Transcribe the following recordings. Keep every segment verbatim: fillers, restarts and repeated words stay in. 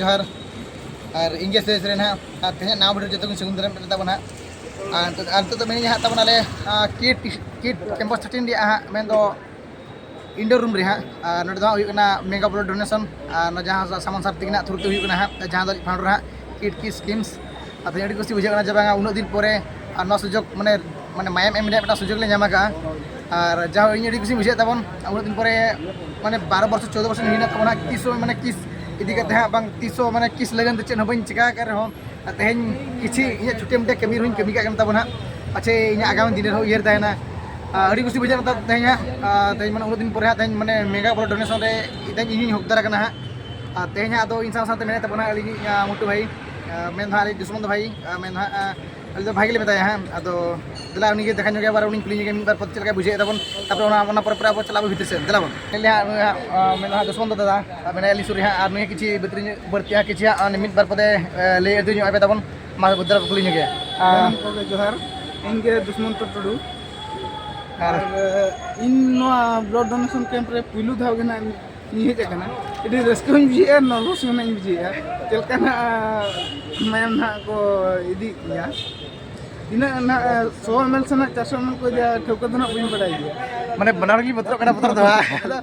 ᱡᱚᱦᱟᱨ᱾ ᱟᱨ ᱤᱧ ᱜᱮ ᱥᱩᱨᱮᱥ ᱨᱮᱱ ᱦᱟᱸᱜ, ᱟᱨ ᱛᱮᱦᱮᱧᱟᱜ ᱱᱟᱣᱟ video ᱡᱚᱛᱚ ᱠᱚ ᱥᱟᱹᱜᱩᱱ ᱫᱟᱨᱟᱢ ᱯᱮ ᱛᱟᱵᱚᱱ ᱦᱟᱸᱜ᱾ ᱟᱨ ᱱᱤᱛᱚᱜ, ᱟᱨ ᱱᱤᱛᱚᱜ ᱫᱚ ᱢᱮᱱᱟᱹᱧᱟ ᱦᱟᱸᱜ ᱛᱟᱵᱚᱱ ᱟᱞᱮ, ᱟᱨ, ᱠᱤᱰ, ᱠᱤᱰ campus thirteen ᱨᱮᱭᱟᱜ ᱦᱟᱸᱜ, ᱢᱮᱱᱫᱚ indoor room ᱨᱮ ᱦᱟᱸᱜ᱾ ᱟᱨ ᱱᱚᱰᱮ ᱫᱚ ᱦᱟᱸᱜ ᱦᱩᱭᱩᱜ ᱠᱟᱱᱟ mega blood donation, ᱟᱨ ᱱᱚᱣᱟ ᱡᱟᱦᱟᱸ ᱥᱟᱢᱟᱱ ᱥᱟᱨ ᱛᱤᱠᱤᱱᱟᱜ through ᱛᱮ ᱦᱩᱭᱩᱜ ᱠᱟᱱᱟ ᱦᱟᱸᱜ, ᱡᱟᱦᱟᱸ ᱫᱚ founder ᱦᱟᱸᱜ ᱠᱤᱰ ᱠᱤᱥ ᱠᱤᱢᱥ᱾ ᱟᱨ ᱛᱮᱦᱮᱧ ᱟᱹᱰᱤ ᱠᱩᱥᱤ ᱵᱩᱡᱷᱟᱹᱜ ᱠᱟᱱᱟ ᱡᱮ ᱵᱟᱝᱟ ᱩᱱᱟᱹᱜ ᱫᱤᱱ ᱯᱚᱨᱮ ᱟᱨ ᱱᱚᱣᱟ ᱥᱩᱡᱳᱜᱽ, ᱢᱟᱱᱮ, ᱢᱟᱱᱮ ᱢᱟᱭᱟᱢ ᱮᱢ ᱨᱮᱭᱟᱜ ᱢᱤᱫᱴᱟᱝ ᱥᱩᱡᱳᱜᱽ ᱞᱮ ᱧᱟᱢ ᱟᱠᱟᱫᱼᱟ᱾ ᱟᱨ ᱡᱟᱦᱟᱸ ᱤᱧ ᱟᱹᱰᱤ ᱠᱩᱥᱤᱧ ᱵᱩᱡᱷᱟᱹᱣᱮᱫ ᱛᱟᱵᱚᱱ, ᱩᱱᱟᱹᱜ ᱫᱤᱱ ᱯᱚᱨᱮ, ᱢᱟᱱᱮ, ᱵᱟᱨᱚ ᱵᱚᱪᱷᱚᱨ ᱪᱳᱫᱽᱫᱚ ᱵᱚᱪᱷᱚᱨ ᱦᱩᱭᱱᱟ ᱛᱟᱵᱚᱱᱟ, ᱛᱤᱥ ᱦᱚᱸ, ᱢᱟᱱᱮ, ᱠᱤᱥ ᱤᱫᱤ ᱠᱟᱛᱮ ᱦᱟᱸᱜ ᱵᱟᱝ, ᱛᱤᱥ ᱦᱚᱸ, ᱢᱟᱱᱮ, ᱠᱤᱥ ᱞᱟᱹᱜᱤᱫ ᱛᱮ ᱪᱮᱫ ᱦᱚᱸ ᱵᱟᱹᱧ ᱪᱤᱠᱟ ᱟᱠᱟᱫ ᱨᱮᱦᱚᱸ, ᱟᱨ ᱛᱮᱦᱮᱧ ᱠᱤᱪᱷᱤ ᱤᱧᱟᱹᱜ ᱪᱷᱩᱴᱤ ᱢᱩᱴᱤ ᱠᱟᱹᱢᱤ ᱨᱮᱦᱚᱸᱧ ᱠᱟᱹᱢᱤ ᱠᱟᱜ ᱠᱟᱱ ᱛᱟᱵᱚᱱᱟ ᱦᱟᱸᱜ᱾ ᱯᱟᱪᱷᱮ ᱤᱧᱟᱹᱜ ᱟᱜᱟᱢ ᱫᱤᱱ ᱨᱮᱦᱚᱸ ᱩᱭᱦᱟᱹᱨ ᱛᱟᱦᱮᱱᱟ᱾ ᱟᱨ ᱟᱹᱰᱤ ᱠᱩᱥᱤ ᱵᱩᱡᱷᱟᱹᱜ ᱠᱟᱱᱟ ᱛᱮᱦᱮᱧ ᱦᱟᱸᱜ, ᱟᱨ ᱛᱮᱦᱮᱧ, ᱢᱟᱱᱮ, ᱩᱱᱟᱹᱜ ᱫᱤᱱ ᱯᱚᱨᱮ ᱦᱟᱸᱜ ᱛᱮᱦᱮᱧ, ᱢᱟᱱᱮ, mega blood donation ᱨᱮ ᱛᱮᱦᱮᱧ ᱤᱧ ᱦᱚᱸᱧ ᱦᱚᱠᱫᱟᱨ ᱟᱠᱟᱱᱟ ᱦᱟᱸᱜ᱾ ᱟᱨ ᱛᱮᱦᱮᱧ ᱦᱟᱸᱜ ᱟᱫᱚ ᱤᱧ ᱥᱟᱶ ᱥᱟᱶᱛᱮ ᱢᱮᱱᱟᱭ ᱛᱟᱵᱚᱱᱟ ᱟᱹᱞᱤᱧᱤᱡ, ᱟᱸ, ᱢᱚᱴᱩ ᱵᱷᱟᱭ, ᱟᱸ, ᱢᱮᱱ ᱫᱚ ᱦᱟᱸᱜ ᱟᱹᱞᱤᱧ ᱫᱩᱥᱢᱚᱱ ᱫᱚ ᱵᱷᱟᱭ, ᱟᱸ, ᱢᱮᱱ ᱫᱚ ᱦᱟᱸᱜ, ᱟᱸ, ᱟᱹᱞᱤᱧ ᱫᱚ ᱵᱷᱟᱭ ᱜᱮᱞᱮ ᱢᱮᱛᱟᱭᱟ ᱦᱟᱸᱜ᱾ ᱟᱫᱚ ᱫᱮᱞᱟ ᱩᱱᱤ ᱜᱮ ᱫᱮᱠᱷᱟ ᱧᱚᱜ ᱜᱮᱭᱟ, ᱟᱵᱟᱨ ᱩᱱᱤᱧ ᱠᱩᱞᱤ ᱧᱚᱜᱮᱭᱟ ᱢᱤᱫ ᱵᱟᱨ ᱯᱚᱫ ᱪᱮᱫ ᱞᱮᱠᱟᱭ ᱵᱩᱡᱷᱟᱹᱣᱮᱫ ᱛᱟᱵᱚᱱ᱾ ᱛᱟᱯᱚᱨᱮ ᱚᱱᱟ, ᱚᱱᱟ ᱯᱚᱨᱮ ᱯᱚᱨᱮ ᱟᱵᱚ ᱪᱟᱞᱟᱜ ᱟᱵᱚ ᱵᱷᱤᱛᱤᱨ ᱥᱮᱫ᱾ ᱫᱮᱞᱟ ᱵᱚᱱ᱾ ᱞᱟᱹᱭᱟ ᱦᱟᱸᱜ, ᱱᱩᱭ ᱦᱟᱸᱜ, ᱟᱸ, ᱢᱮᱱ ᱫᱚ ᱦᱟᱸᱜ ᱫᱩᱥᱢᱚᱱ ᱫᱚ ᱫᱟᱫᱟ, ᱟᱨ ᱢᱮᱱᱟᱭᱟ ᱟᱹᱞᱤᱧ ᱥᱩᱨ ᱨᱮ ᱦᱟᱸᱜ, ᱟᱨ ᱱᱩᱭ ᱦᱟᱸᱜ ᱠᱤᱪᱷᱤ ᱵᱷᱤᱛᱨᱤ ᱧᱚᱜ, ᱵᱟᱹᱲᱛᱤ ᱦᱟᱸᱜ ᱠᱤᱪᱷᱤ ᱦᱟᱸᱜ, ᱟᱸ, ᱢᱤᱫ ᱵᱟᱨ ᱯᱚᱫᱮ, ᱟᱸ, ᱞᱟᱹᱭ ᱟᱹᱫᱤᱧ ᱧᱚᱜ ᱟᱯᱮ ᱛᱟᱵᱚᱱ᱾ ᱢᱟ ᱵᱩᱫᱷ ᱫᱮᱞᱟ ᱵᱚᱱ ᱠᱩᱞᱤ ᱧᱚᱜᱮᱭᱟ᱾ ᱟᱸ, ᱥᱟᱱᱟᱢ ᱠᱚᱜᱮ ᱡᱚᱦᱟᱨ᱾ ᱤᱧ ᱜᱮ ᱫᱩᱥᱢᱚᱱᱛᱚ ᱴᱩᱰᱩ᱾ ᱟᱨ ᱟᱨ, ᱟᱸ, ᱤᱧ ᱱᱚᱣᱟ blood donation camp ᱨᱮ ᱯᱩᱭᱞᱩ ᱫᱷᱟᱣ ᱜᱮ ᱱᱟᱜ ᱤᱧ ᱦᱮᱡ ᱟᱠᱟᱱᱟ᱾ ᱟᱹᱰᱤ ᱨᱟᱹᱥᱠᱟᱹ ᱦᱚᱸᱧ ᱵᱩᱡᱷᱟᱹᱣᱮᱫᱼᱟ, nervous ᱦᱚᱸ ᱱᱟᱜ ᱤᱧ ᱵᱩᱡᱷᱟᱹᱣᱮᱫᱼᱟ᱾ ᱪᱮᱫ ᱞᱮᱠᱟ ᱱᱟᱜ, ᱟᱸ, ᱢᱟᱭᱟᱢ ᱱᱟᱜ ᱠᱚ ᱤᱫᱤᱭᱮᱫ ᱛᱤᱧᱟ᱾ ᱛᱤᱱᱟᱹᱜ ᱱᱟᱜ, ᱥᱚ ml ᱥᱮ ᱱᱟᱜ ᱪᱟᱨᱥᱚ ml ᱠᱚ ᱤᱫᱤᱭᱟ, ᱴᱷᱟᱹᱣᱠᱟᱹ ᱫᱚ ᱱᱟᱜ ᱵᱟᱹᱧ ᱵᱟᱰᱟᱭ ᱜᱮᱭᱟ᱾ ᱢᱟᱱᱮ ᱵᱟᱱᱟ ᱦᱚᱲ ᱜᱮᱞᱤᱧ ᱵᱚᱛᱚᱨᱚᱜ ᱠᱟᱱᱟ ᱵᱚᱛᱚᱨ ᱫᱚ, ᱦᱟᱸᱜ᱾ ᱟᱫᱚ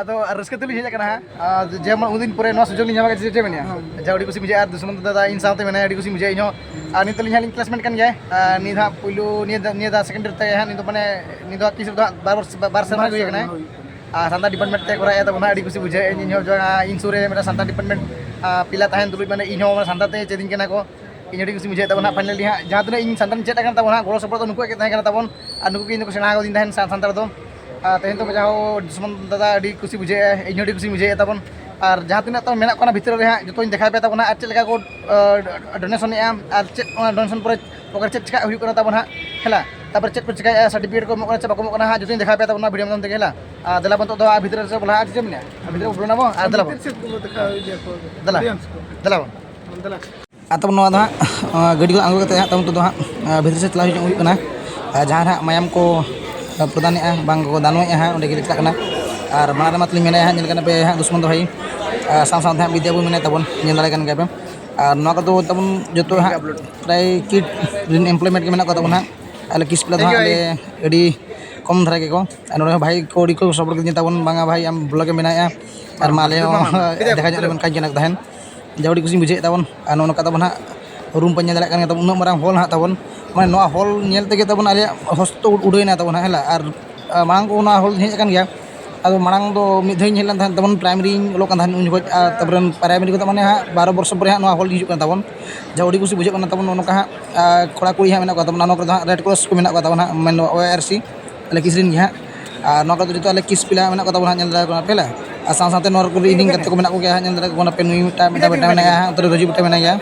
ᱟᱫᱚ ᱟᱨ ᱨᱟᱹᱥᱠᱟᱹ ᱛᱮᱞᱤᱧ ᱦᱮᱡ ᱟᱠᱟᱱᱟ ᱦᱟᱸᱜ᱾ ᱟᱨ ᱡᱮ ᱢᱟ ᱩᱱᱫᱤᱱ ᱯᱚᱨᱮ ᱱᱚᱣᱟ ᱥᱩᱡᱳᱜᱽ ᱞᱤᱧ ᱧᱟᱢ ᱟᱠᱟᱫᱟ, ᱪᱮᱫ ᱪᱮᱫ ᱢᱮᱱᱟ? ᱦᱮᱸ᱾ ᱡᱟ ᱟᱹᱰᱤ ᱠᱩᱥᱤ ᱵᱩᱡᱷᱟᱹᱜᱼᱟ, ᱟᱨ ᱫᱩᱥᱢᱚᱱ ᱫᱟᱫᱟ ᱤᱧ ᱥᱟᱶᱛᱮ ᱢᱮᱱᱟᱭᱟ, ᱟᱹᱰᱤ ᱠᱩᱥᱤ ᱵᱩᱡᱷᱟᱹᱜᱼᱟ ᱤᱧ ᱦᱚᱸ᱾ ᱟᱨ ᱱᱤᱛᱚᱜ ᱞᱤᱧ ᱦᱟᱸᱜ ᱞᱤᱧ classmate ᱠᱟᱱ ᱜᱮᱭᱟ᱾ ᱟᱨ ᱱᱤᱭᱟᱹ ᱫᱷᱟᱣ ᱯᱩᱭᱞᱩ, ᱱᱤᱭᱟᱹ ᱫᱷᱟᱣ, ᱱᱤᱭᱟᱹ ᱫᱷᱟᱣ second year ᱛᱮ ᱦᱟᱸᱜ, ᱱᱤᱛ ᱫᱚ ᱢᱟᱱᱮ, ᱱᱤᱭᱟᱹ ᱫᱷᱟᱣ ᱠᱤᱥ ᱨᱮᱫᱚ ᱦᱟᱸᱜ ᱵᱟᱨ ᱵᱚᱨ-, ᱵᱟᱨ ᱥᱮᱨᱢᱟ ᱜᱮ ᱦᱩᱭ ᱟᱠᱟᱱᱟ᱾ ᱦᱩᱭ ᱟᱠᱟᱱᱟ᱾ ᱟᱨ ᱥᱟᱱᱛᱟᱲ department ᱛᱮ ᱠᱚᱨᱟᱣᱮᱫ ᱛᱟᱵᱚᱱᱟ, ᱟᱹᱰᱤ ᱠᱩᱥᱤ ᱵᱩᱡᱷᱟᱹᱜᱼᱟ᱾ ᱤᱧ ᱦᱚᱸ ᱡᱚ-, ᱤᱧ ᱥᱩᱨ ᱨᱮ ᱢᱤᱫᱴᱟᱝ ᱥᱟᱱᱛᱟᱲ department, ᱟᱨ, ᱯᱤᱞᱟ ᱛᱟᱦᱮᱱ ᱛᱩᱞᱩᱡ, ᱢᱟᱱᱮ, ᱤᱧ ᱦᱚᱸ ᱥᱟᱱᱛᱟᱲ ᱛᱮ ᱪᱮᱫᱤᱧ ᱠᱟᱱᱟ ᱠᱚ᱾ ᱤᱧ ᱟᱹᱰᱤ ᱠᱩᱥᱤᱧ ᱵᱩᱡᱷᱟᱹᱣᱮᱫ ᱛᱟᱵᱚᱱᱟ᱾ Finally ᱦᱟᱸᱜ ᱡᱟᱦᱟᱸ ᱛᱤᱱᱟᱹᱜ ᱤᱧ ᱥᱟᱱᱛᱟᱲ ᱤᱧ ᱪᱮᱫ ᱟᱠᱟᱱ ᱛᱟᱵᱚᱱᱟ, ᱜᱚᱲᱚ ᱥᱚᱯᱚᱦᱚᱫ ᱫᱚ ᱱᱩᱠᱩᱣᱟᱜ ᱜᱮ ᱛᱟᱦᱮᱸ ᱠᱟᱱᱟ ᱛᱟᱵᱚᱱ᱾ ᱟᱨ ᱱᱩᱠᱩ ᱜᱮ ᱤᱧ ᱫᱚᱠᱚ ᱥᱮᱬᱟ ᱟᱠᱟᱫᱤᱧ ᱛᱟᱦᱮᱱ ᱥᱟ-, ᱥᱟᱱᱛᱟᱲ ᱫᱚ᱾ ᱟᱨ ᱛᱮᱦᱮᱧ ᱫᱚ ᱡᱟᱦᱟᱸ ᱫᱩᱥᱢᱚᱱ ᱫᱟᱫᱟ ᱟᱹᱰᱤ ᱠᱩᱥᱤ ᱵᱩᱡᱷᱟᱹᱜᱼᱟ, ᱤᱧ ᱦᱚᱸ ᱟᱹᱰᱤ ᱠᱩᱥᱤᱧ ᱵᱩᱡᱷᱟᱹᱣᱮᱫ ᱛᱟᱵᱚᱱ᱾ ᱟᱨ ᱡᱟᱦᱟᱸ ᱛᱤᱱᱟᱹᱜ ᱛᱟᱵᱚᱱ ᱢᱮᱱᱟᱜ ᱠᱚᱣᱟ ᱚᱱᱟ ᱵᱷᱤᱛᱨᱤ ᱨᱮ ᱦᱟᱸᱜ ᱡᱚᱛᱚᱧ ᱫᱮᱠᱷᱟᱣ ᱯᱮ ᱛᱟᱵᱚᱱᱟ, ᱟᱨ ᱪᱮᱫ ᱞᱮᱠᱟ ᱠᱚ, ᱟᱸ, donation ᱮᱫᱼᱟ, ᱟᱨ ᱪᱮᱫ ᱚᱱᱟ donation ᱯᱚᱨᱮ ᱯᱚᱠᱮᱴ ᱪᱮᱫ ᱪᱮᱠᱟ ᱦᱩᱭᱩᱜ ᱠᱟᱱᱟ ᱛᱟᱵᱚᱱ ᱦᱟᱸᱜ, ᱦᱮᱞᱟ᱾ ᱛᱟᱯᱚᱨᱮ ᱪᱮᱫ ᱠᱚ ᱪᱮᱠᱟᱭᱮᱫᱼᱟ, certificate ᱠᱚ ᱮᱢᱚᱜ ᱠᱟᱱᱟ ᱪᱮ ᱵᱟᱠᱚ ᱮᱢᱚᱜ ᱠᱟᱱᱟ ᱦᱟᱸᱜ, ᱡᱚᱛᱚᱧ ᱫᱮᱠᱷᱟᱣ ᱯᱮ ᱛᱟᱵᱚᱱᱟ video ᱢᱟᱫᱽᱫᱷᱚᱢ ᱛᱮᱜᱮ, ᱦᱮᱞᱟ᱾ ᱟᱨ ᱫᱮᱞᱟ ᱵᱚᱱ ᱱᱤᱛᱚᱜ ᱫᱚ ᱟᱨ ᱵᱷᱤᱛᱨᱤ ᱨᱮ ᱵᱚᱞᱚᱱᱟ ᱵᱚᱱ, ᱟᱨ ᱫᱮᱞᱟ ᱵᱚᱱ᱾ ᱵᱷᱤᱛᱨᱤ ᱥᱮᱫ ᱠᱚ ᱫᱮᱠᱷᱟᱣ ᱤᱫᱤᱭᱟ ᱠᱚ᱾ ᱫᱮᱞᱟ᱾ Audience ᱠᱚ᱾ ᱫᱮᱞᱟ ᱵᱚᱱ᱾ ᱫᱮᱞᱟ᱾ ᱟᱨ ᱛᱟᱵᱚᱱ ᱱᱚᱣᱟ ᱫᱚ ᱦᱟᱸᱜ, ᱟᱸ, ᱜᱟᱹᱰᱤ ᱠᱷᱚᱱ ᱟᱬᱜᱚ ᱠᱟᱛᱮ ᱦᱟᱸᱜ ᱛᱟᱵᱚᱱ ᱱᱤᱛᱚᱜ ᱫᱚ ᱦᱟᱸᱜ, ᱟᱸ, ᱵᱷᱤᱛᱨᱤ ᱥᱮᱫ ᱪᱟᱞᱟᱣ ᱦᱤᱡᱩᱜ ᱦᱩᱭᱩᱜ ᱠᱟᱱᱟ᱾ ᱟᱨ ᱡᱟᱦᱟᱸ ᱨᱮ ᱦᱟᱸᱜ ᱢᱟᱭᱟᱢ ᱠᱚ ᱯᱨᱚᱫᱟᱱᱮᱜᱼᱟ, ᱵᱟᱝ ᱠᱚ ᱫᱟᱱᱚᱭᱮᱜᱼᱟ ᱦᱟᱸᱜ, ᱚᱸᱰᱮ ᱜᱮ ᱪᱟᱞᱟᱜ ᱠᱟᱱᱟ᱾ ᱟᱨ ᱢᱟᱲᱟᱝ ᱨᱮ ᱢᱟ ᱛᱟᱹᱞᱤᱧ ᱢᱮᱱᱮᱫᱼᱟ ᱦᱟᱸᱜ, ᱧᱮᱞ ᱠᱟᱱᱟ ᱯᱮ ᱦᱟᱸᱜ ᱫᱩᱥᱢᱚᱱ ᱫᱚ ᱵᱷᱟᱹᱭ, ᱟᱨ ᱥᱟᱶ ᱥᱟᱶᱛᱮ ᱦᱟᱸᱜ ᱵᱤᱫᱽᱭᱟᱵᱚᱱ ᱢᱮᱱᱟᱭ ᱛᱟᱵᱚᱱ, ᱧᱮᱞ ᱫᱟᱲᱮ ᱠᱟᱱ ᱜᱮᱭᱟ ᱯᱮ᱾ ᱟᱨ ᱱᱚᱣᱟ ᱠᱚᱫᱚ ᱛᱟᱵᱚᱱ ᱡᱚᱛᱚ ᱦᱟᱸᱜ ᱯᱨᱟᱭ ᱠᱤᱰ ᱨᱮᱱ ᱮᱢᱯᱞᱚᱭᱢᱮᱱᱴ ᱜᱮ ᱢᱮᱱᱟᱜ ᱠᱚ ᱛᱟᱵᱚᱱᱟ ᱦᱟᱸᱜ᱾ ᱟᱞᱮ ᱠᱤᱥ ᱯᱞᱟ ᱫᱚ ᱦᱟᱸᱜ ᱟᱞᱮ ᱟᱹᱰᱤ ᱠᱚᱢ ᱫᱷᱟᱨᱟ ᱜᱮᱠᱚ, ᱟᱨ ᱱᱚᱰᱮ ᱦᱚᱸ ᱵᱷᱟᱹᱭ ᱠᱚ ᱟᱹᱰᱤ ᱠᱚ ᱥᱟᱯᱳᱨᱴ ᱠᱟᱫᱤᱧᱟ ᱛᱟᱵᱚᱱ, ᱵᱟᱝᱟ ᱵᱷᱟᱹᱭ ᱟᱢ ᱵᱞᱚᱜ ᱮᱢ ᱵᱮᱱᱟᱣᱮᱫᱼᱟ, ᱟᱨ ᱢᱟ ᱟᱞᱮ ᱦᱚᱸ ᱫᱮᱠᱷᱟ ᱧᱚᱜ ᱞᱮ ᱢᱮᱱ ᱠᱷᱟᱱ ᱜᱮ ᱛᱟᱦᱮᱱ᱾ ᱡᱟ ᱟᱹᱰᱤ ᱠᱩᱥᱤᱧ ᱵᱩᱡᱷᱟᱹᱣᱮᱫ ᱛᱟᱵᱚᱱ᱾ ᱟᱨ ᱱᱚᱜᱼᱚ ᱱᱚᱝᱠᱟ ᱛᱟᱵᱚᱱ ᱦᱟᱸᱜ ᱨᱩᱢ ᱯᱮ ᱧᱮᱞ ᱫᱟᱲᱮᱭᱟᱜ ᱠᱟᱱ ᱜᱮᱭᱟ ᱛᱟᱵᱚᱱ, ᱩᱱᱟᱹᱜ ᱢᱟᱨᱟᱝ ᱦᱚᱞ ᱦᱟᱸᱜ ᱛᱟᱵᱚᱱ, ᱢᱟᱱᱮ ᱱᱚᱣᱟ ᱦᱚᱞ ᱧᱮᱞ ᱛᱮᱜᱮ ᱛᱟᱵᱚᱱ ᱟᱞᱮᱭᱟᱜ ᱦᱚᱥ ᱛᱚ ᱩᱰ-, ᱩᱰᱟᱹᱭᱮᱱᱟ ᱛᱟᱵᱚᱱ ᱦᱟᱸᱜ, ᱦᱮᱸ ᱞᱟ? ᱟᱨ, ᱟᱨ ᱢᱟᱲᱟᱝ ᱠᱚ ᱱᱚᱣᱟ ᱦᱚᱞ ᱦᱮᱡ ᱟᱠᱟᱱ ᱜᱮᱭᱟ᱾ ᱟᱫᱚ ᱢᱟᱲᱟᱝ ᱫᱚ ᱢᱤᱫ ᱫᱷᱟᱣ ᱤᱧ ᱦᱮᱡ ᱞᱮᱱ ᱛᱟᱦᱮᱸᱫ ᱛᱟᱵᱚᱱ, ᱯᱨᱟᱭᱢᱟᱨᱤᱧ ᱚᱞᱚᱜ ᱠᱟᱱ ᱛᱟᱦᱮᱸᱫ ᱩᱱ ᱡᱚᱠᱷᱚᱡ, ᱟᱨ ᱛᱟᱨᱯᱚᱨᱮ ᱯᱨᱟᱭᱢᱟᱨᱤ ᱠᱚᱫᱚ ᱢᱟᱱᱮ ᱦᱟᱸᱜ ᱵᱟᱨᱚ ᱵᱚᱨᱥᱚ ᱯᱚᱨᱮ ᱦᱟᱸᱜ ᱱᱚᱣᱟ ᱦᱚᱞ ᱦᱤᱡᱩᱜ ᱠᱟᱱᱟ ᱛᱟᱵᱚᱱ᱾ ᱡᱟ ᱟᱹᱰᱤ ᱠᱩᱥᱤ ᱵᱩᱡᱷᱟᱹᱜ ᱠᱟᱱᱟ ᱛᱟᱵᱚᱱ, ᱱᱚᱜᱼᱚ ᱱᱚᱝᱠᱟ ᱦᱟᱸᱜ, ᱟᱨ ᱠᱚᱲᱟ ᱠᱩᱲᱤ ᱦᱟᱸᱜ ᱢᱮᱱᱟᱜ ᱠᱚᱣᱟ ᱛᱟᱵᱚᱱ, ᱱᱚᱣᱟ ᱠᱚᱨᱮ ᱫᱚ ᱦᱟᱸᱜ ᱨᱮᱰ ᱠᱨᱚᱥ ᱠᱚ ᱢᱮᱱᱟᱜ ᱠᱚᱣᱟ ᱛᱟᱵᱚᱱ ᱦᱟᱸᱜ, ᱢᱮᱱᱫᱚ ᱳ ᱟᱭ ᱟᱨ ᱥᱤ᱾ ᱟᱞᱮ ᱠᱤᱥ ᱨᱮᱱ ᱜᱮ ᱦᱟᱸᱜ᱾ ᱟᱨ ᱱᱚᱣᱟ ᱠᱚᱨᱮ ᱫᱚ ᱡᱚᱛᱚ ᱟᱞᱮ ᱠᱤᱥ ᱯᱞᱟ ᱢᱮᱱᱟᱜ ᱠᱚ ᱛᱟᱵᱚᱱᱟ ᱦᱟᱸᱜ, ᱧᱮᱞ ᱫᱟᱲᱮᱭᱟᱜ ᱠᱟᱱᱟ ᱯᱮ ᱞᱮ᱾ ᱟᱨ ᱥᱟᱶ ᱥᱟᱶᱛᱮ ᱱᱚᱣᱟ ᱠᱚᱨᱮ ᱤᱧ ᱜᱟᱛᱮ ᱠᱚ ᱢᱮᱱᱟᱜ ᱠᱚᱜᱮᱭᱟ ᱦᱟᱸᱜ, ᱧᱮᱞ ᱫᱟᱲᱮᱭᱟᱜ ᱠᱟᱱᱟ ᱯᱮ, ᱱᱩᱭ ᱢᱤᱫᱴᱟᱝ, ᱢᱤᱫᱴᱟᱝ, ᱢᱤᱫᱴᱟᱝ ᱢᱮᱱᱟᱭᱟ ᱦᱟᱸᱜ, ᱚᱱᱛᱮ ᱨᱮ ᱨᱟᱡᱩ ᱢᱤᱫᱴᱟᱝ ᱢᱮᱱᱟᱭᱟ᱾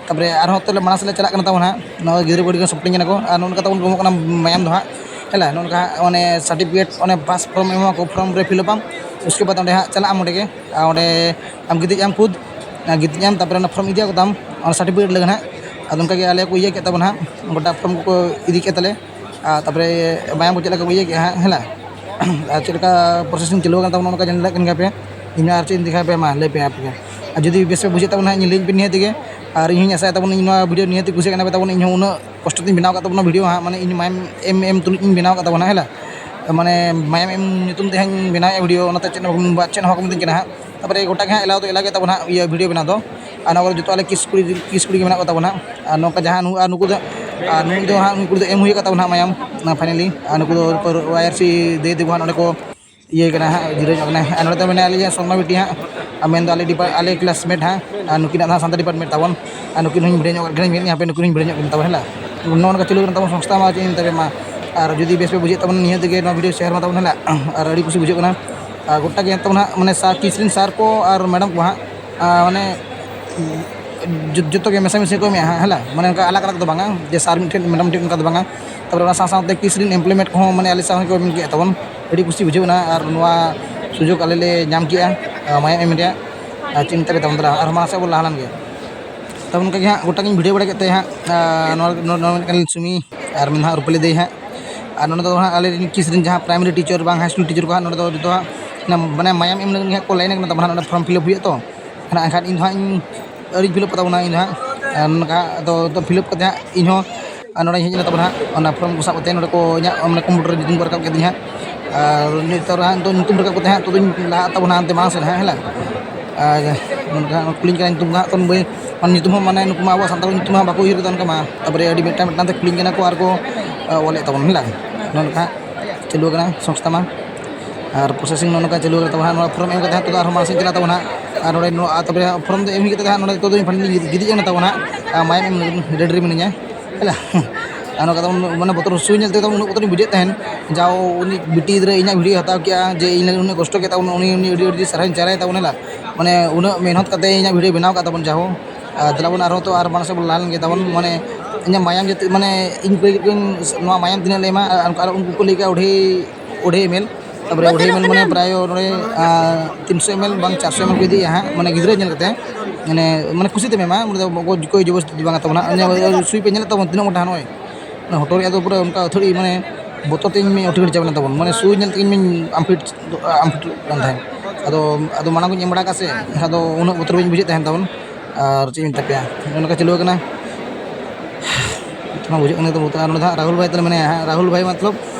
ᱛᱟᱨᱯᱚᱨᱮ ᱟᱨᱦᱚᱸ ᱛᱟᱦᱞᱮ ᱢᱟᱲᱟᱝ ᱥᱮᱫ ᱞᱮ ᱪᱟᱞᱟᱜ ᱠᱟᱱᱟ ᱛᱟᱵᱚᱱ ᱦᱟᱸᱜ, ᱱᱚᱣᱟ ᱜᱤᱫᱽᱨᱟᱹ ᱠᱚ ᱟᱹᱰᱤ ᱜᱟᱱ ᱥᱟᱯᱳᱨᱴ ᱤᱧ ᱠᱟᱱᱟ ᱠᱚ᱾ ᱟᱨ ᱱᱚᱜᱼᱚ ᱱᱚᱝᱠᱟ ᱛᱟᱵᱚᱱ ᱠᱚ ᱮᱢᱚᱜ ᱠᱟᱱᱟ ᱢᱟᱭᱟᱢ ᱫᱚ ᱦᱟᱸᱜ, ᱦᱮᱸ ᱞᱟ, ᱱᱚᱜᱼᱚ ᱱᱚᱝᱠᱟ ᱦᱟᱸᱜ ᱚᱱᱮ ᱥᱟᱨᱴᱤᱯᱷᱤᱠᱮᱴ, ᱚᱱᱮ ᱯᱟᱥ ᱯᱷᱨᱚᱢ ᱮᱢᱚᱜ ᱟᱠᱚ, ᱯᱷᱨᱚᱢ ᱨᱮ ᱯᱷᱤᱞᱟᱯ ᱟᱢ, ᱩᱥᱠᱮ ᱵᱟᱫᱽ ᱚᱸᱰᱮ ᱦᱟᱸᱜ ᱪᱟᱞᱟᱜ ᱟᱢ ᱚᱸᱰᱮ ᱜᱮ, ᱟᱨ ᱚᱸᱰᱮ ᱟᱢ ᱜᱤᱛᱤᱡ ᱟᱢ ᱠᱷᱩᱫ, ᱟᱨ ᱜᱤᱛᱤᱡ ᱟᱢ, ᱛᱟᱨᱯᱚᱨᱮ ᱚᱱᱟ ᱯᱷᱨᱚᱢ ᱤᱫᱤᱭᱟᱠᱚ ᱛᱟᱢ, ᱚᱱᱟ ᱥᱟᱨᱴᱤᱯᱷᱤᱠᱮᱴ ᱞᱟᱹᱜᱤᱫ ᱦᱟᱸᱜ᱾ ᱟᱫᱚ ᱚᱱᱠᱟ ᱜᱮ ᱟᱞᱮ ᱠᱚ ᱤᱭᱟᱹ ᱠᱮᱫ ᱛᱟᱵᱚᱱᱟ ᱦᱟᱸᱜ, ᱜᱚᱴᱟ ᱯᱷᱨᱚᱢ ᱠᱚᱠᱚ ᱤᱫᱤ ᱠᱮᱫ ᱛᱟᱞᱮ᱾ ᱟᱨ ᱛᱟᱨᱯᱚᱨᱮ ᱢᱟᱭᱟᱢ ᱠᱚ ᱪᱮᱫ ᱞᱮᱠᱟ ᱠᱚ ᱤᱭᱟᱹ ᱠᱮᱜᱼᱟ ᱦᱟᱸᱜ, ᱦᱮᱸ ᱞᱟ? ᱟᱨ ᱪᱮᱫ ᱞᱮᱠᱟ ᱯᱨᱚᱥᱮᱥᱤᱝ ᱪᱟᱹᱞᱩ ᱟᱠᱟᱱ ᱛᱟᱵᱚᱱᱟ, ᱚᱱᱠᱟ ᱧᱮᱞ ᱫᱟᱲᱮᱭᱟᱜ ᱠᱟᱱ ᱜᱮᱭᱟ ᱯᱮ᱾ ᱤᱧ ᱢᱟ ᱟᱨ ᱪᱮᱫ ᱤᱧ ᱫᱮᱠᱷᱟᱣ ᱟᱯᱮᱭᱟ, ᱢᱟ ᱞᱟᱹᱭ ᱯᱮ ᱟᱯᱮ ᱜᱮ᱾ ᱟᱨ ᱡᱩᱫᱤ ᱵᱮᱥ ᱯᱮ ᱵᱩᱡᱷᱟᱹᱣ ᱛᱟᱵᱚᱱᱟ ᱦᱟᱸᱜ, ᱤᱧ ᱞᱟᱹᱭ ᱯᱮ ᱱᱤᱦᱟᱹᱛ ᱜᱮ᱾ ᱟᱨ ᱤᱧ ᱦᱚᱸᱧ ᱟᱥᱟᱭ ᱛᱟᱵᱚᱱ, ᱤᱧ ᱱᱚᱣᱟ ᱵᱷᱤᱰᱤᱭᱳ ᱱᱤᱦᱟᱹᱛ ᱜᱮ ᱠᱩᱥᱤᱭᱟᱜ ᱠᱟᱱᱟ ᱯᱮ ᱛᱟᱵᱚᱱ, ᱤᱧ ᱦᱚᱸ ᱩᱱᱟᱹᱜ ᱠᱚᱥᱴᱚ ᱛᱤᱧ ᱵᱮᱱᱟᱣ ᱟᱠᱟᱫ ᱛᱟᱵᱚᱱᱟ ᱵᱷᱤᱰᱤᱭᱳ ᱦᱟᱸᱜ, ᱢᱟᱱᱮ ᱤᱧ ᱢᱟᱭᱟᱢ ᱮᱢ, ᱮᱢ ᱛᱩᱞᱩᱡ ᱤᱧ ᱵᱮᱱᱟᱣ ᱟᱠᱟᱫ ᱛᱟᱵᱚᱱᱟ, ᱦᱮᱸ ᱞᱟ? ᱢᱟᱱᱮ ᱢᱟᱭᱟᱢ ᱮᱢ ᱧᱩᱛᱩᱢ ᱛᱮ ᱦᱟᱸᱜ ᱤᱧ ᱵᱮᱱᱟᱣᱮᱫᱼᱟ ᱵᱷᱤᱰᱤᱭᱳ, ᱚᱱᱟᱛᱮ ᱪᱮᱫ ᱦᱚᱸ ᱵᱟᱠᱚ, ᱪᱮᱫ ᱦᱚᱸ ᱵᱟᱠᱚ ᱢᱤᱛᱟᱹᱧ ᱠᱟᱱᱟ ᱦᱟᱸᱜ᱾ ᱛᱟᱨᱯᱚᱨᱮ ᱜᱚᱴᱟ ᱜᱮ ᱦᱟᱸᱜ ᱮᱞᱟᱣ ᱫᱚ ᱮᱞᱟᱣ ᱜᱮ ᱛᱟᱵᱚᱱ ᱦᱟᱸᱜ ᱤᱭᱟᱹ ᱵᱷᱤᱰᱤᱭᱳ ᱵᱮᱱᱟᱣ ᱫᱚ᱾ ᱟᱨ ᱱᱚᱣᱟ ᱠᱚᱨᱮ ᱡᱚᱛᱚ ᱟᱞᱮ ᱠᱤᱥ ᱠᱩᱲᱤ, ᱠᱤᱥ ᱠᱩᱲᱤ ᱜᱮ ᱢᱮᱱᱟᱜ ᱠᱚ ᱛᱟᱵᱚᱱᱟ᱾ ᱟᱨ ᱱᱚᱝᱠᱟ ᱡᱟᱦᱟᱸ ᱱᱩ-, ᱟᱨ ᱱᱩᱠᱩ ᱫᱚ, ᱟᱨ ᱱᱩᱭ ᱫᱚ ᱦᱟᱸᱜ, ᱱᱩᱠᱩ ᱫᱚ ᱮᱢ ᱦᱩᱭ ᱟᱠᱟᱫ ᱛᱟᱵᱚᱱᱟ ᱦᱟᱸᱜ ᱢᱟᱭᱟᱢ, ᱯᱷᱟᱭᱱᱟᱞᱤ᱾ ᱟᱨ ᱱᱩᱠᱩ ᱫᱚ ᱳ ᱟᱭ ᱟᱨ ᱥᱤ ᱫᱟᱹᱭ ᱛᱟᱠᱚ ᱦᱟᱸᱜ ᱱᱚᱸᱰᱮ ᱠᱚ ᱤᱭᱟᱹ ᱠᱟᱱᱟ ᱦᱟᱸᱜ, ᱡᱤᱨᱟᱹᱣ ᱧᱚᱜ ᱠᱟᱱᱟᱭ᱾ ᱟᱨ ᱱᱚᱰᱮ ᱫᱚ ᱢᱮᱱᱟᱭᱟ ᱟᱞᱮᱭᱟᱜ ᱥᱚᱨᱢᱟ ᱵᱤᱴᱤ ᱦᱟᱸᱜ, ᱟᱨ ᱢᱮᱱᱫᱚ ᱟᱞᱮ ᱰᱤᱯᱟ-, ᱟᱞᱮ ᱠᱞᱟᱥᱢᱮᱴ ᱦᱟᱸᱜ, ᱟᱨ ᱱᱩᱠᱤᱱᱟᱜ ᱫᱚ ᱦᱟᱸᱜ ᱥᱟᱱᱛᱟᱲ ᱰᱤᱯᱟᱨᱴᱢᱮᱱᱴ ᱛᱟᱵᱚᱱ᱾ ᱟᱨ ᱱᱩᱠᱤᱱ ᱦᱚᱸᱧ ᱵᱷᱤᱲᱟᱹᱣ ᱧᱚᱜ ᱠᱟᱱ ᱜᱮᱭᱟ, ᱦᱟᱯᱮ ᱱᱩᱠᱤᱱ ᱦᱚᱸᱧ ᱵᱷᱤᱲᱟᱹᱣ ᱧᱚᱜ ᱠᱤᱱ ᱛᱟᱵᱚᱱ, ᱦᱮᱸ ᱞᱟ᱾ ᱱᱚᱜᱼᱚ ᱱᱚᱝᱠᱟ ᱪᱟᱹᱞᱩ ᱠᱟᱱᱟ ᱛᱟᱵᱚᱱ ᱥᱚᱝᱥᱛᱷᱟ ᱢᱟ, ᱪᱮᱫ ᱤᱧ ᱢᱮᱛᱟᱯᱮ ᱢᱟ᱾ ᱟᱨ ᱡᱩᱫᱤ ᱵᱮᱥ ᱯᱮ ᱵᱩᱡᱷᱟᱹᱣᱮᱫ ᱛᱟᱵᱚᱱ, ᱱᱤᱦᱟᱹᱛ ᱜᱮ ᱱᱚᱣᱟ ᱵᱷᱤᱰᱤᱭᱳ ᱥᱮᱭᱟᱨ ᱢᱟ ᱛᱟᱵᱚᱱ, ᱦᱮᱸ ᱞᱟ᱾ ᱟᱨ ᱟᱹᱰᱤ ᱠᱩᱥᱤ ᱵᱩᱡᱷᱟᱹᱜ ᱠᱟᱱᱟ᱾ ᱟᱨ ᱜᱚᱴᱟ ᱜᱮ ᱛᱟᱵᱚᱱ ᱦᱟᱸᱜ, ᱢᱟᱱᱮ ᱥᱟ-, ᱠᱤᱥ ᱨᱮᱱ ᱥᱟᱨ ᱠᱚ ᱟᱨ ᱢᱮᱰᱟᱢ ᱠᱚ ᱦᱟᱸᱜ, ᱟᱨ ᱢᱟᱱᱮ ᱡᱚ-, ᱡᱚᱛᱚ ᱜᱮ ᱢᱮᱥᱟᱢᱤᱥᱤ ᱠᱚ ᱮᱢᱮᱜᱼᱟ ᱦᱟᱸᱜ, ᱦᱮᱸ ᱞᱟ᱾ ᱢᱟᱱᱮ ᱚᱱᱠᱟ ᱟᱞᱟᱜᱽ ᱟᱞᱟᱜᱽ ᱫᱚ ᱵᱟᱝᱟ, ᱡᱮ ᱥᱟᱨ ᱢᱤᱫᱴᱷᱮᱱ, ᱢᱮᱰᱟᱢ ᱢᱤᱫᱴᱷᱮᱱ, ᱚᱱᱠᱟ ᱫᱚ ᱵᱟᱝᱟ᱾ ᱛᱟᱨᱯᱚᱨᱮ ᱚᱱᱟ ᱥᱟᱶ ᱥᱟᱶᱛᱮ ᱠᱤᱥ ᱨᱮᱱ ᱮᱢᱯᱞᱚᱭᱢᱮᱱᱴ ᱠᱚᱦᱚᱸ ᱢᱟᱱᱮ ᱟᱞᱮ ᱥᱟᱶ ᱜᱮᱠᱚ ᱮᱢ ᱠᱮᱜᱼᱟ ᱛᱟᱵᱚᱱ᱾ ᱟᱹᱰᱤ ᱠᱩᱥᱤ ᱵᱩᱡᱷᱟᱹᱣ ᱮᱱᱟ᱾ ᱟᱨ ᱱᱚᱣᱟ ᱥᱩᱡᱳᱜᱽ ᱟᱞᱮ ᱞᱮ ᱧᱟᱢ ᱠᱮᱜᱼᱟ, ᱟᱨ ᱢᱟᱭᱟᱢ ᱮᱢ ᱨᱮᱭᱟᱜ᱾ ᱟᱨ ᱪᱮᱫ ᱤᱧ ᱢᱮᱛᱟ ᱯᱮ ᱛᱟᱵᱚᱱ, ᱫᱮᱞᱟ, ᱟᱨ ᱢᱟᱲᱟᱝ ᱥᱮᱫ ᱵᱚᱱ ᱞᱟᱦᱟ ᱞᱮᱱ ᱜᱮ᱾ ᱛᱟᱵᱚᱱ ᱚᱱᱠᱟ ᱜᱮ ᱦᱟᱸᱜ ᱜᱚᱴᱟ ᱜᱤᱧ ᱵᱷᱤᱰᱤᱭᱳ ᱵᱟᱲᱟ ᱠᱮᱫ ᱛᱮ ᱦᱟᱸᱜ, ᱟᱨ ᱱᱚᱣᱟ, ᱱᱚᱣᱟ, ᱱᱚᱣᱟ ᱢᱮᱱᱟᱜ ᱠᱟᱱᱟ ᱥᱩᱢᱤ, ᱟᱨ ᱢᱮᱱᱟᱜ ᱨᱩᱯᱟᱹᱞᱤ ᱫᱟᱹᱭ ᱦᱟᱸᱜ᱾ ᱟᱨ ᱱᱚᱰᱮ ᱫᱚ ᱦᱟᱸᱜ ᱟᱞᱮ ᱨᱮᱱ ᱠᱤᱥ ᱨᱮᱱ ᱡᱟᱦᱟᱸ primary teacher ᱵᱟᱝ high school teacher ᱠᱚ ᱦᱟᱸᱜ ᱱᱚᱰᱮ ᱫᱚ ᱡᱚᱛᱚ ᱦᱟᱸᱜ ᱚᱱᱟ ᱢᱟᱱᱮ ᱢᱟᱭᱟᱢ ᱮᱢ ᱞᱟᱹᱜᱤᱫ ᱦᱟᱸᱜ ᱠᱚ line ᱠᱟᱱᱟ ᱛᱟᱵᱚᱱ ᱦᱟᱸᱜ, ᱱᱚᱰᱮ form fill up ᱦᱩᱭᱩᱜᱼᱟ ᱛᱚ᱾ ᱮᱱᱠᱷᱟᱱ ᱤᱧ ᱫᱚ ᱦᱟᱸᱜ ᱤᱧ ᱟᱹᱣᱨᱤᱧ fill up ᱛᱟᱵᱚᱱᱟ ᱤᱧ ᱫᱚ ᱦᱟᱸᱜ᱾ ᱟᱨ ᱱᱚᱝᱠᱟ ᱟᱫᱚ ᱫᱚ fill up ᱠᱟᱛᱮ ᱦᱟᱸᱜ ᱤᱧ ᱦᱚᱸ ᱟᱨ ᱱᱚᱰᱮ ᱦᱮᱡ ᱮᱱᱟ ᱛᱟᱵᱚᱱ ᱦᱟᱸᱜ, ᱚᱱᱟ form ᱠᱚ ᱥᱟᱵ ᱠᱟᱛᱮ ᱱᱚᱰᱮ ᱠᱚ ᱤᱧᱟᱹᱜ ᱢᱟᱱᱮ computer ᱨᱮ ᱧᱩᱛᱩᱢ ᱠᱚ ᱨᱟᱠᱟᱵ ᱠᱮᱫᱤᱧ ᱦᱟᱸᱜ᱾ ᱟᱨ ᱱᱤᱛᱚᱜ ᱦᱟᱸᱜ ᱱᱤᱛᱚᱜ ᱧᱩᱛᱩᱢ ᱨᱟᱠᱟᱵ ᱠᱟᱛᱮ ᱦᱟᱸᱜ ᱱᱤᱛᱚᱜ ᱫᱚᱧ ᱞᱟᱦᱟᱜ ᱛᱟᱵᱚᱱᱟ ᱦᱟᱱᱛᱮ ᱢᱟᱲᱟᱝ ᱥᱮᱫ ᱦᱟᱸᱜ, ᱦᱮᱸ ᱞᱟ? ᱟᱨ ᱱᱚᱝᱠᱟ ᱠᱩᱞᱤᱧ ᱠᱟᱱᱟ ᱧᱩᱛᱩᱢ ᱠᱚ ᱦᱟᱸᱜ, ᱛᱚ ᱵᱟᱹᱧ, ᱢᱟᱱᱮ ᱧᱩᱛᱩᱢ ᱦᱚᱸ ᱢᱟᱱᱮ ᱱᱩᱠᱩ ᱢᱟ ᱟᱵᱚᱣᱟᱜ ᱥᱟᱱᱛᱟᱲ ᱧᱩᱛᱩᱢ ᱦᱚᱸ ᱵᱟᱠᱚ ᱩᱭᱦᱟᱹᱨ ᱠᱟᱫᱟ ᱚᱱᱠᱟ ᱢᱟ᱾ ᱛᱟᱨᱯᱚᱨᱮ ᱟᱹᱰᱤ ᱢᱤᱫᱴᱟᱝ ᱢᱤᱫᱴᱟᱝ ᱛᱮ ᱠᱩᱞᱤᱧ ᱠᱟᱱᱟ ᱠᱚ ᱟᱨ ᱠᱚ, ᱟ, ᱚᱞᱮᱫ ᱛᱟᱵᱚᱱ, ᱦᱮᱸ ᱞᱟ? ᱱᱚᱜᱼᱚ ᱱᱚᱝᱠᱟ ᱪᱟᱹᱞᱩ ᱟᱠᱟᱱᱟ ᱥᱚᱝᱥᱛᱷᱟ ᱢᱟ᱾ ᱟᱨ processing ᱱᱚᱜᱼᱚ ᱱᱚᱝᱠᱟ ᱪᱟᱹᱞᱩ ᱟᱠᱟᱱᱟ ᱛᱟᱵᱚᱱ ᱦᱟᱸᱜ᱾ ᱱᱚᱣᱟ form ᱮᱢ ᱠᱟᱛᱮ ᱦᱟᱸᱜ ᱱᱤᱛᱚᱜ ᱫᱚ ᱟᱨᱦᱚᱸ ᱢᱟᱲᱟᱝ ᱥᱮᱫ ᱪᱟᱞᱟᱜ ᱛᱟᱵᱚᱱ ᱦᱟᱸᱜ᱾ ᱟᱨ ᱱᱚᱰᱮ ᱱᱚᱣᱟ, ᱟᱨ ᱛᱟᱨᱯᱚᱨᱮ ᱦᱟᱸᱜ form ᱫᱚ ᱮᱢ ᱦᱩᱭ ᱠᱟᱛᱮ ᱦᱟᱸᱜ ᱱᱚᱰᱮ ᱱᱤᱛᱚᱜ ᱫᱚᱧ ᱯᱷᱟᱭᱱᱟᱞᱤ ᱜᱤᱰᱤ ᱠᱟᱱᱟ ᱛᱟᱵᱚᱱ ᱦᱟᱸᱜ᱾ ᱟᱨ ᱢᱟᱭᱟᱢ ᱮᱢ ᱞᱟᱹᱜᱤᱫ ready ᱨᱮ ᱢᱤᱱᱟᱹᱧᱟ᱾ ᱦᱮᱞᱟ᱾ ᱟᱨ ᱱᱚᱝᱠᱟ ᱛᱟᱵᱚᱱ ᱢᱟᱱᱮ ᱵᱚᱛᱚᱨ ᱥᱩᱭ ᱧᱮᱞ ᱛᱮ ᱛᱟᱵᱚᱱ ᱩᱱᱟᱹᱜ ᱵᱚᱛᱚᱨᱤᱧ ᱵᱩᱡᱷᱟᱹᱣᱮᱫ ᱛᱟᱦᱮᱱ, ᱡᱟᱣ ᱩᱱᱤ ᱵᱤᱴᱤ ᱜᱤᱫᱽᱨᱟᱹ ᱤᱧᱟᱹᱜ video ᱦᱟᱛᱟᱣ ᱠᱮᱜᱼᱟ, ᱡᱮ ᱤᱧ ᱞᱟᱹᱜᱤᱫ ᱩᱱᱟᱹᱜ ᱠᱚᱥᱴᱚ ᱠᱮᱫ ᱛᱟᱵᱚᱱ, ᱩᱱᱤ, ᱩᱱᱤ ᱟᱹᱰᱤ, ᱟᱹᱰᱤ ᱥᱟᱨᱦᱟᱣᱤᱧ ᱪᱟᱞᱟᱭ ᱛᱟᱵᱚᱱ ᱦᱮᱞᱟ᱾ ᱢᱟᱱᱮ ᱩᱱᱟᱹᱜ ᱢᱮᱦᱱᱚᱛ ᱠᱟᱛᱮ ᱤᱧᱟᱹᱜ video ᱵᱮᱱᱟᱣ ᱠᱟᱜ ᱛᱟᱵᱚᱱ ᱡᱟᱦᱳ᱾ ᱟᱨ ᱫᱮᱞᱟ ᱵᱚᱱ ᱟᱨᱦᱚᱸ ᱛᱚ ᱟᱨ ᱢᱟᱲᱟᱝ ᱥᱮᱫ ᱵᱚᱱ ᱞᱟᱦᱟ ᱞᱮᱱ ᱜᱮ ᱛᱟᱵᱚᱱ, ᱢᱟᱱᱮ ᱤᱧᱟᱹᱜ ᱢᱟᱭᱟᱢ ᱡᱟᱛᱮ, ᱢᱟᱱᱮ ᱤᱧ ᱠᱩᱞᱤ ᱠᱮᱫ ᱠᱚᱣᱟᱧ ᱱᱚᱣᱟ ᱢᱟᱭᱟᱢ ᱛᱤᱱᱟᱹᱜ ᱞᱮ ᱮᱢᱟ, ᱟᱨ ᱩᱱᱠᱩ ᱠᱚ ᱞᱟᱹᱭ ᱠᱮᱜᱼᱟ ᱚᱰᱷᱮ, ᱚᱰᱷᱮ ᱮᱢ ᱮᱞ᱾ ᱛᱟᱨᱯᱚᱨᱮ ᱚᱰᱷᱮ ᱮᱢ ᱮᱞ ᱢᱟᱱᱮ ᱯᱨᱟᱭ ᱱᱚᱰᱮ, ᱟᱨ ᱛᱤᱱᱥᱚ ᱮᱢ ᱮᱞ ᱵᱟᱝ ᱪᱟᱨᱥᱚ ᱮᱢ ᱮᱞ ᱠᱚ ᱤᱫᱤᱭᱟ ᱦᱟᱸᱜ, ᱢᱟᱱᱮ ᱜᱤᱫᱽᱨᱟᱹ ᱧᱮᱞ ᱠᱟᱛᱮ, ᱢᱟᱱᱮ, ᱢᱟᱱᱮ ᱠᱩᱥᱤ ᱛᱮᱢ ᱮᱢᱟ, ᱩᱱᱤ ᱫᱚ ᱚᱠᱚᱭ ᱡᱳᱨ ᱡᱚᱵᱚᱥᱛᱤ ᱵᱟᱝ ᱛᱟᱵᱚᱱᱟ᱾ ᱚᱱᱮ ᱥᱩᱭ ᱯᱮ ᱧᱮᱞᱮᱫ ᱛᱟᱵᱚᱱ ᱛᱤᱱᱟᱹᱜ ᱢᱚᱴᱟ ᱱᱚᱜᱼᱚᱭ, ᱚᱱᱟ ᱦᱚᱴᱚᱜ ᱨᱮᱭᱟᱜ ᱫᱚ ᱯᱩᱨᱟᱹ ᱚᱱᱠᱟ ᱟᱹᱛᱷᱟᱹᱲᱤ, ᱢᱟᱱᱮ ᱵᱚᱛᱚᱨ ᱛᱮ ᱤᱧ ᱢᱟᱧ ᱟᱹᱴᱷᱟᱹᱲ ᱪᱟᱵᱟ ᱞᱮᱱ ᱛᱟᱵᱚᱱ, ᱢᱟᱱᱮ ᱥᱩᱭ ᱧᱮᱞ ᱛᱮᱜᱮ ᱤᱧ ᱢᱟᱧ ᱟᱢᱯᱷᱤᱴ, ᱟᱢᱯᱷᱤᱴ ᱠᱟᱱ ᱛᱟᱦᱮᱸᱫ᱾ ᱟᱫᱚ, ᱟᱫᱚ ᱢᱟᱲᱟᱝ ᱠᱚᱧ ᱮᱢ ᱵᱟᱲᱟ ᱠᱟᱜᱼᱟ ᱥᱮ, ᱮᱱᱠᱷᱟᱱ ᱫᱚ ᱩᱱᱟᱹᱜ ᱵᱚᱛᱚᱨ ᱵᱟᱹᱧ ᱵᱩᱡᱷᱟᱹᱣᱮᱫ ᱛᱟᱦᱮᱸᱫ ᱛᱟᱵᱚᱱ᱾ ᱟᱨ ᱪᱮᱫ ᱤᱧ ᱢᱮᱛᱟ ᱯᱮᱭᱟ, ᱱᱚᱜᱼᱚ ᱱᱚᱝᱠᱟ ᱪᱟᱹᱞᱩ ᱟᱠᱟᱱᱟ᱾ ᱚᱱᱟ ᱵᱩᱡᱷᱟᱹᱜ ᱠᱟᱱᱟ ᱛᱚ, ᱟᱨ ᱱᱚᱰᱮ ᱫᱚ ᱦᱟᱸᱜ ᱨᱟᱦᱩᱞ ᱵᱷᱟᱭ ᱛᱟᱞᱮ ᱢᱮᱱᱟᱭᱟ ᱦᱟᱸᱜ, ᱨᱟᱦᱩᱞ ᱵᱷᱟᱭ ᱢᱚᱛᱞᱚᱵ,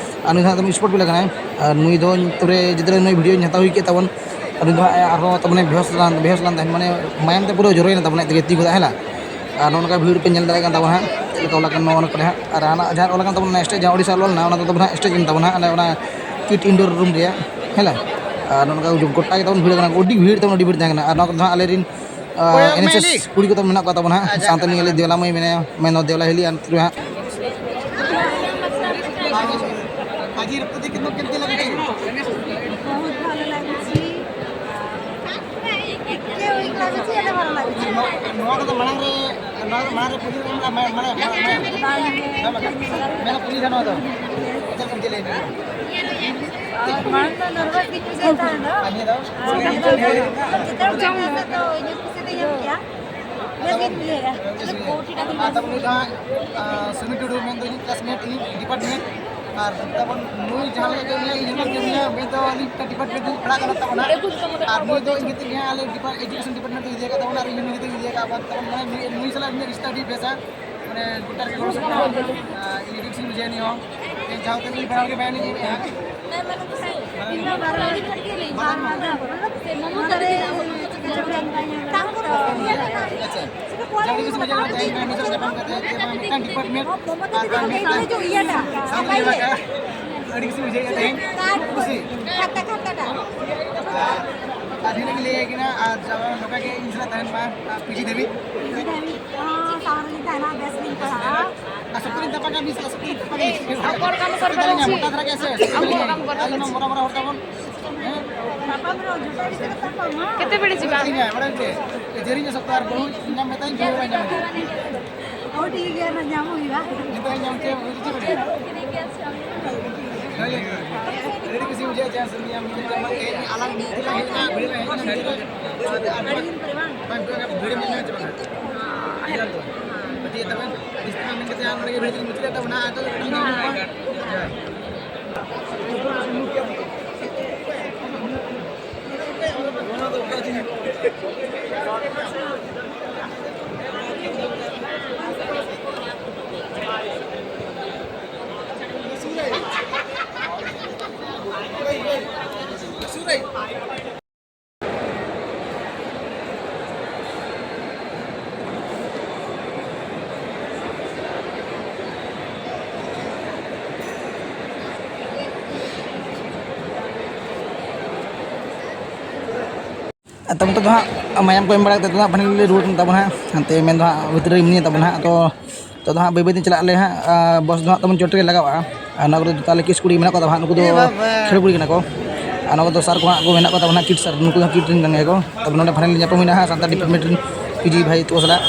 ᱟᱨ ᱱᱩᱭ ᱫᱚ ᱦᱟᱸᱜ ᱛᱟᱵᱚᱱ sport player ᱠᱟᱱᱟᱭ᱾ ᱟᱨ ᱱᱩᱭ ᱫᱚ ᱛᱟᱨᱯᱚᱨᱮ ᱡᱮᱫᱤᱱ ᱱᱩᱭ video ᱧ ᱦᱟᱛᱟᱣ ᱦᱩᱭ ᱠᱮᱫ ᱛᱟᱵᱚᱱ, ᱟᱨ ᱱᱩᱭ ᱫᱚ ᱦᱟᱸᱜ ᱟᱨᱦᱚᱸ ᱛᱟᱨᱢᱟᱱᱮ ᱵᱮᱦᱚᱥ ᱞᱮᱱ, ᱵᱮᱦᱚᱥ ᱞᱮᱱ ᱛᱟᱦᱮᱸᱫ, ᱢᱟᱱᱮ ᱢᱟᱭᱟᱢ ᱛᱮ ᱯᱩᱨᱟᱹ ᱡᱚᱨᱚᱭᱮᱱᱟ ᱛᱟᱵᱚᱱ ᱟᱡ ᱛᱮᱜᱮ ᱛᱤ ᱠᱷᱚᱱᱟᱜ ᱦᱮᱸ ᱞᱟ᱾ ᱟᱨ ᱱᱚᱜᱼᱚ ᱱᱚᱝᱠᱟ ᱵᱷᱤᱲ ᱯᱮ ᱧᱮᱞ ᱫᱟᱲᱮᱭᱟᱜ ᱠᱟᱱ ᱛᱟᱵᱚᱱᱟ ᱦᱟᱸᱜ, ᱪᱮᱫ ᱞᱮᱠᱟ ᱚᱞ ᱟᱠᱟᱱ ᱱᱚᱣᱟ ᱠᱚᱨᱮ ᱦᱟᱸᱜ᱾ ᱟᱨ ᱦᱟᱱᱟ ᱡᱟᱦᱟᱸ ᱚᱞ ᱟᱠᱟᱱ ᱛᱟᱵᱚᱱᱟ ᱚᱱᱟ stage, ᱡᱟᱦᱟᱸ ᱳᱰᱤᱥᱟ ᱚᱞ ᱞᱮᱱᱟ, ᱚᱱᱟ ᱫᱚ ᱛᱟᱵᱚᱱ ᱦᱟᱸᱜ stage ᱠᱟᱱ ᱛᱟᱵᱚᱱᱟ ᱦᱟᱸᱜ, ᱚᱱᱮ ᱚᱱᱟ ᱠᱤᱴ indoor room ᱨᱮᱭᱟᱜ ᱦᱮᱸ ᱞᱟ᱾ ᱟᱨ ᱱᱚᱜᱼᱚ ᱱᱚᱝᱠᱟ ᱜᱚᱴᱟ ᱜᱮ ᱛᱟᱵᱚᱱ ᱵᱷᱤᱲ ᱛᱟᱵᱚᱱ, ᱟᱹᱰᱤ ᱵᱷᱤᱲ ᱛᱟᱵᱚᱱ, ᱟᱹᱰᱤ ᱵᱷᱤᱲ ᱛᱟᱦᱮᱸ ᱠᱟᱱᱟ᱾ ᱟᱨ ᱱᱚᱣᱟ ᱠᱚᱫᱚ ᱦᱟᱸᱜ ᱟᱞᱮ ᱨᱮᱱ ᱠᱚᱭᱚᱜ ᱢᱮ ᱮᱱ ᱮᱥ ᱮᱥ ᱞᱤ᱾ ᱠᱩᱲᱤ ᱠᱚ ᱛᱟᱵᱚᱱ ᱢᱮᱱᱟᱜ ᱠᱚᱣᱟ ᱛᱟᱵᱚᱱ ᱦᱟᱸᱜ, ᱟᱪᱪᱷᱟ, ᱥᱟᱶᱛᱮ ᱟᱪᱪᱷᱟ᱾ ᱱᱤᱭᱟᱹ ᱞᱟᱹᱜᱤᱫ ᱫᱮᱣᱞᱟ ᱢᱟᱹᱭ ᱢᱮᱱᱟᱭᱟ, ᱢᱮᱱ ᱫᱚ ᱫᱮᱣᱞᱟ ᱦᱤᱞᱤ ᱟᱨ ᱱᱩᱠᱩ ᱦᱟᱸᱜ᱾ ଆଜି ରୁତୁ ଦେଇ କେମିତି, କେମିତି ଲାଗୁଛି? ବହୁତ ଭଲ ଲାଗୁଛି। କେଉଁ ଲାଗୁଛି, ଏତେ ଭଲ ଲାଗୁଛି। ନୂଆ, ନୂଆ କଥା ମାଣରେ, ନୂଆ ମାଣରେ ପୁରୀ ମା-, ମା-, ମାନେ, ମା-, ମାନେ, ବାଣରେ ମେନ ପୁରୀ ଧାନ ତ। କେମିତି, କେମିତି ଲାଗିଲା? ଆଉ ମାଣ ତ ନର୍ଭସ୍ ହେଇକି ଯାଇଥାନ୍ତା। ଆଜି ତ? ଆଉ ଯେତେବେଳେ ଟାଇମ୍ ଆସେ ତ ଏଇ ଯୋଉ ଖୁସି ଦେଇ ଏମିତିଆ। ବେଶ୍ ଏମିତି ହେଇଗଲା। କୋଉଠି ଟା ᱟᱨ ᱛᱟᱵᱚᱱ ᱱᱩᱭ ᱫᱚ ᱦᱟᱸᱜ, ᱟᱸ, ᱥᱩᱢᱤ ᱴᱩᱰᱩ ᱢᱮᱱᱫᱚ ᱤᱧ ᱠᱞᱟᱥᱢᱮᱴ, ᱤᱧ ᱰᱤᱯᱟᱨᱴᱢᱮᱱᱴ᱾ ᱟᱨ ᱛᱟᱵᱚᱱ ᱱᱩᱭ ᱡᱟᱦᱟᱸ ᱞᱮᱠᱟ ᱜᱮ ᱢᱮᱱᱟᱭᱟ, ᱤᱧ ᱦᱚᱸ ᱜᱮ ᱢᱮᱱᱟᱭᱟ, ᱢᱮᱱ ᱫᱚ ᱟᱹᱞᱤᱧ ᱢᱤᱫᱴᱟᱝ ᱰᱤᱯᱟᱨᱴᱢᱮᱱᱴ ᱨᱤᱧ ᱯᱟᱲᱦᱟᱜ ᱠᱟᱱᱟ ᱛᱟᱵᱚᱱᱟ᱾ ᱟᱨ ᱱᱩᱭ ᱫᱚ ᱤᱧ ᱜᱮᱛᱮ ᱜᱮ ᱦᱟᱸᱜ ᱟᱞᱮ ᱰᱤᱯᱟᱨ-, ᱮᱡᱩᱠᱮᱥᱚᱱ ᱰᱤᱯᱟᱨᱴᱢᱮᱱᱴ ᱫᱚ ᱤᱫᱤ ᱟᱠᱟᱫ ᱛᱟᱵᱚᱱᱟ, ᱟᱨ ᱤᱧ ᱦᱚᱸ ᱤᱫᱤ ᱟᱠᱟᱫ ᱵᱚᱱ ᱛᱟᱵᱚᱱ, ᱢᱟᱱᱮ ᱱᱩᱭ, ᱱᱩᱭ ᱥᱟᱞᱟᱜ ᱤᱧᱟᱹᱜ ᱨᱤᱥᱛᱟ ᱟᱹᱰᱤ ᱵᱮᱥᱟ, ᱢᱟᱱᱮ ᱜᱚᱴᱟ ᱨᱮᱜᱮ ᱜᱚᱲᱚ ᱥᱚᱯᱚᱦᱚᱫ, ᱟᱨ ᱤᱧ ᱟᱹᱰᱤ ᱠᱩᱥᱤᱧ ᱵᱩᱡᱷᱟᱹᱣᱟ ᱱᱩᱭ ᱦᱚᱸ᱾ ᱤᱧ ᱡᱟᱦᱟᱸ ᱛᱤᱱᱟᱹᱜ ᱞᱤᱧ ᱯᱟᱲᱦᱟᱣ ᱜᱮ ᱵᱟᱭ ᱞᱤᱧ ᱮᱢᱮᱜᱼᱟ᱾ ᱟᱪᱪᱷᱟ᱾ ᱟᱹᱰᱤ ᱠᱩᱥᱤ ᱵᱩᱡᱷᱟᱹᱣ ᱮᱱᱟ ᱛᱮᱦᱮᱧ ᱱᱩᱭ ᱥᱟᱞᱟᱜ ᱧᱟᱯᱟᱢ ᱠᱟᱛᱮ, ᱡᱮ ᱵᱟᱝ ᱢᱤᱫᱴᱟᱝ ᱰᱤᱯᱟᱨᱴᱢᱮᱱᱴ ᱟᱨ ᱵᱟᱝ ᱢᱤᱫᱴᱟᱝ ᱥᱟᱶᱛᱟ ᱮᱞᱟᱠᱟ᱾ ᱟᱹᱰᱤ ᱠᱩᱥᱤ ᱵᱩᱡᱷᱟᱹᱣ ᱮᱱᱟ ᱛᱮᱦᱮᱧ, ᱠᱩᱥᱤ᱾ ᱟᱨ ᱟᱹᱞᱤᱧ ᱞᱤᱧ ᱞᱟᱹᱭ ᱟᱹᱠᱤᱱᱟ, ᱟᱨ ᱡᱮᱢᱚᱱ ᱱᱚᱝᱠᱟ ᱜᱮ ᱤᱧ ᱥᱟᱞᱟᱜ ᱛᱟᱦᱮᱱ ᱢᱟ, ᱟᱨ ᱯᱤᱡᱤ ᱫᱷᱟᱹᱵᱤᱡ᱾ ᱯᱤᱡᱤ ᱫᱷᱟᱹᱵᱤᱡ, ᱦᱚᱸ, ᱥᱟᱶ ᱨᱮᱞᱤᱧ ᱛᱟᱦᱮᱱᱟ, ᱵᱮᱥ ᱞᱤᱧ ᱯᱟᱲᱦᱟᱜᱼᱟ᱾ ᱟᱨ ᱥᱚᱠᱛᱚ ᱞᱤᱧ ᱛᱟᱯᱟᱢ ᱠᱟᱱᱟ, ᱢᱤᱫ ᱥᱟᱞᱟᱜ ᱥᱚᱠᱛᱚ ᱞᱤᱧ ᱛᱟᱯᱟᱢ ᱠᱟᱱᱟ᱾ ᱟᱢ ᱠᱚ ᱨᱚᱠᱟᱢ ᱥᱚᱨᱯᱟᱧᱪ ᱢᱚᱴᱟ ᱫᱷᱟᱨᱟ ᱜᱮᱭᱟ ᱥᱮ? ᱟᱢ ᱠᱚ ᱨᱚᱠᱟᱢ ᱥᱚᱨᱯᱟᱧᱪ᱾ ᱟᱹᱞᱤᱧ ᱢᱟ ᱢᱚᱨᱟ ᱢᱚᱨᱟ ᱦᱚᱲ ᱛᱟᱵᱚᱱ᱾ ᱠᱮᱛᱮ ᱵᱮᱲᱮ ᱡᱤᱵᱟ? ᱵᱟᱲᱟᱭ ᱯᱮ, ᱡᱮᱨᱤᱧ ᱥᱚᱠᱛᱚ ᱟᱨ ᱵᱟᱹᱦᱩ ᱧᱟᱢ ᱢᱮᱛᱟᱭ, ᱵᱟᱹᱦᱩ ᱵᱟᱭ ᱧᱟᱢ ᱢᱮᱛᱟᱭ᱾ ᱦᱳᱭ, ᱴᱷᱤᱠ ᱜᱮᱭᱟ, ᱚᱱᱟ ᱧᱟᱢ ᱦᱩᱭᱩᱜᱼᱟ᱾ ᱱᱤᱛᱚᱜ ᱧᱟᱢ ᱪᱮᱫ ᱦᱩᱭᱩᱜ ᱪᱮᱫ ᱵᱟᱲᱟᱭᱟ? ᱦᱳᱭ, ᱟᱹᱰᱤ ᱠᱩᱥᱤ ᱵᱩᱡᱷᱟᱹᱜᱼᱟ, ᱡᱟᱦᱟᱸ ᱥᱮᱫ ᱧᱟᱢ ᱠᱮᱫᱟ, ᱟᱞᱟᱝ ᱢᱤᱫ ᱫᱤᱱ ᱞᱟᱝ ᱦᱮᱡ ᱮᱱᱟ, ᱵᱷᱤᱲ ᱞᱟᱝ ᱦᱮᱡ ᱮᱱᱟ, ᱵᱷᱤᱲ ᱨᱮ᱾ ᱟᱨ ᱵᱷᱤᱲ ᱢᱮᱱᱟᱜᱼᱟ ᱪᱮ ᱵᱟᱝᱟ? ᱯᱟᱹᱛᱭᱟᱹᱣ ᱛᱟᱵᱮᱱ, ᱡᱟᱹᱥᱛᱤ ᱢᱟ ᱢᱮᱱ ᱠᱟᱛᱮ ᱟᱨ ᱱᱚᱰᱮ ᱜᱮ ᱵᱷᱤᱲ ᱫᱚᱧ ᱢᱩᱪᱟᱹᱫ ᱮᱫ ᱛᱟᱵᱚᱱᱟ, ᱟᱫᱚ ᱡᱚᱦᱟᱨ᱾ ᱛᱟᱵᱚᱱ ᱛᱮᱫᱚ ᱦᱟᱸᱜ ᱢᱟᱭᱟᱢ ᱠᱚ ᱮᱢ ᱵᱟᱲᱟ ᱠᱟᱛᱮᱫ ᱫᱚ ᱦᱟᱸᱜ finally ᱨᱩᱣᱟᱹᱲ ᱠᱟᱱ ᱛᱟᱵᱚᱱᱟ ᱦᱟᱸᱜ᱾ ᱦᱟᱱᱛᱮ ᱢᱮᱱ ᱫᱚ ᱦᱟᱸᱜ ᱵᱷᱤᱛᱨᱤ ᱨᱮ ᱢᱤᱱᱟᱹᱧᱟ ᱛᱟᱵᱚᱱᱟ ᱦᱟᱸᱜ᱾ ᱛᱚ, ᱛᱚ ᱫᱚ ᱦᱟᱸᱜ ᱵᱟᱹᱭ ᱵᱟᱹᱭ ᱛᱮ ᱪᱟᱞᱟᱜ ᱟᱞᱮ ᱦᱟᱸᱜ᱾ ᱟᱨ ᱵᱚᱥ ᱫᱚ ᱦᱟᱸᱜ ᱛᱟᱵᱚᱱ ᱪᱚᱴ ᱨᱮᱜᱮ ᱞᱟᱜᱟᱜᱼᱟ᱾ ᱟᱨ ᱱᱚᱣᱟ ᱠᱚᱨᱮ ᱫᱚ ᱛᱟᱦᱚᱞᱮ ᱠᱤᱥ ᱠᱩᱲᱤ ᱢᱮᱱᱟᱜ ᱠᱚᱣᱟ ᱛᱟᱵᱚᱱᱟ ᱦᱟᱸᱜ, ᱱᱩᱠᱩ ᱫᱚ ᱮ ᱵᱟᱵᱟ᱾ ᱠᱷᱮᱞ ᱠᱩᱲᱤ ᱠᱟᱱᱟ ᱠᱚ᱾ ᱟᱨ ᱱᱚᱣᱟ ᱠᱚᱫᱚ ᱥᱟᱨ ᱠᱚ ᱦᱟᱸᱜ ᱠᱚ ᱢᱮᱱᱟᱜ ᱠᱚᱣᱟ ᱛᱟᱵᱚᱱᱟ ᱦᱟᱸᱜ, ᱠᱤᱰ ᱥᱟᱨ, ᱱᱩᱠᱩ ᱫᱚ ᱦᱟᱸᱜ ᱠᱤᱰ ᱨᱮᱱ ᱠᱟᱱ ᱜᱮᱭᱟ ᱠᱚ᱾ ᱛᱟᱵᱚᱱ ᱱᱚᱰᱮ finally ᱧᱟᱯᱟᱢ ᱦᱩᱭᱱᱟ ᱦᱟᱸᱜ ᱥᱟᱱᱛᱟᱲ ᱰᱤᱯᱟᱨᱴᱢᱮᱱᱴ ᱨᱮᱱ ᱯᱤᱡᱤ ᱵᱷᱟᱭ ᱛᱟᱠᱚ ᱥᱟᱞᱟᱜ᱾